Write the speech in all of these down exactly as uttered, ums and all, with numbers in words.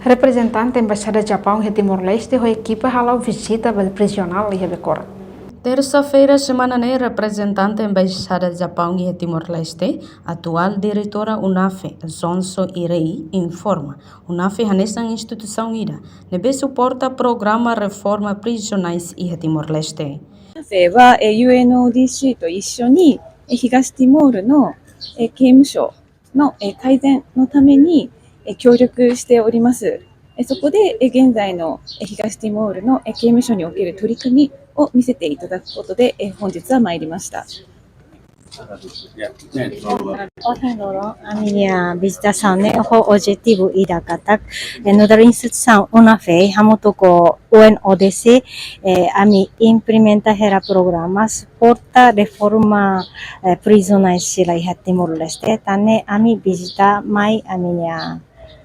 Reprezentante Embaixada Japaun iha Timor-Leste ho ekipa hala'o vizita ba prizionál iha Becora. Tersa-feira semana ne'e, reprezentante Embaixada Japaun iha Timor-Leste, atuál diretora UNAFE, Johnson Irei, informa, UNAFE hanesan instituisaun ida ne'ebé suporta programa reforma prizionais iha Timor-Leste. UNAFE は、えー、ユーエンオーディーシー と一緒に、えー、東ティモールの、えー、刑務所の、えー、改善のために、えー、協力しております。えー、そこで、えー、現在の、えー、東ティモールの、えー、刑務所における取り組みを見せていただくことで、えー、本日は参りました。Ohin loron, ami-nia vizitasaun ne'e ho objetivu ida katak, eh, nu'udar instituisaun UNAFE, hamutuk ho U N O D C, eh, ami implementa hela programa suporta reforma, eh, prizionál sira iha Timor-Leste. Tan ne'e ami vizita mai ami-nia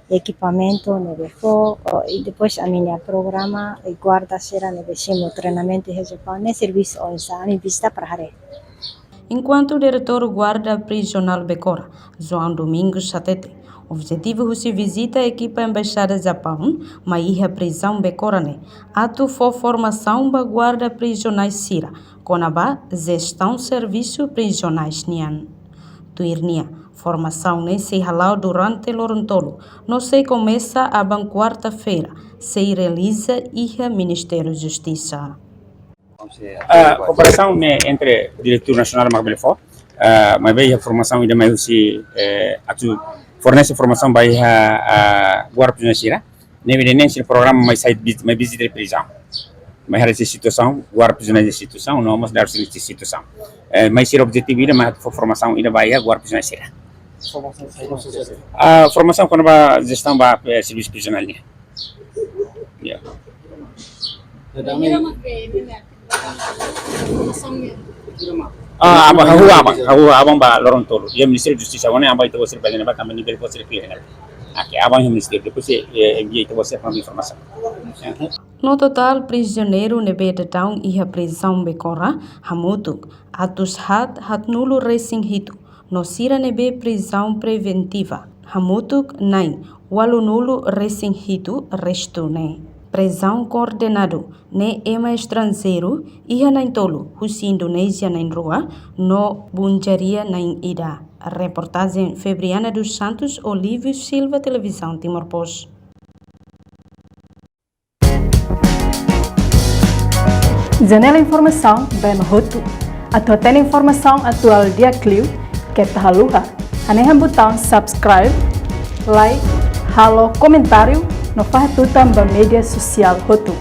ekipamentu ne'ebé fó, oh, i depois ami-nia programa, eh, guarda sira ne'ebé simu treinamentu iha Japaun ne'e servisu oinsá, ami vizita para haree. Enkuantu Diretór Guarda Prizionál Becora, João Domingos hateten, objetivu husi vizita ekipa Embaixada Japaun mai iha prizaun Becora ne'e atu fó formasaun ba guarda prizionais sira kona-ba jestaun servisu prizionais nian. Tuir nia, formasaun ne'e sei hala'o durante loron tolu, no sei komesa aban kuarta-feira, sei realiza iha Ministériu Justisa. Ah, kooperasaun ne'e entre Diretór Nasionál mak bele fó, ah, maibé iha formasaun ida mai husi, eh, atu fornese formasaun ba iha, ah, guarda prizionál sira. Ne'ebé ne'e sira programa mai sai vi-, mai vizita prizaun. Mai haree situasaun guarda prizionál, situasaun, no mós dar sira situasaun. Eh, mai sira objetivu ida mai fó formasaun ida ba iha guarda prizionál sira. Ah, formasaun kona-ba jestaun ba, eh, servisu prizionál nian. Ya. Ah, aban, hahú aban, hahú aban ba loron tolu. Ya, Ministériu Justisa, wane aban ita-boot sira bele ba tanba nivel ita-boot sira clear. Oke, aban iha Ministériu, depois, eh, envia ita-boot sira ba informasaun. Ya. No totál prizioneiru ne'ebé daudaun iha prizaun Becora hamutuk atus haat haatnulu resin hitu, no sira ne'ebé prizaun preventiva hamutuk na'in ualunulu-resin-hitu restu ne'e. Prizaun koordenadu ne'e ema estranjeiru iha na'in-tolu, husi Indonézia na'in-rua, no Bunjaria na'in-ida. Reportajen Febriana dos Santos, Olívio Silva, Televizaun Timor Post. Janela informasaun ba ema hotu. Atu hatene informasaun atuál di'ak liu, keta haluha hanehan butaun subscribe, like, halo komentáriu, no fahe tutan ba média sosiál hotu.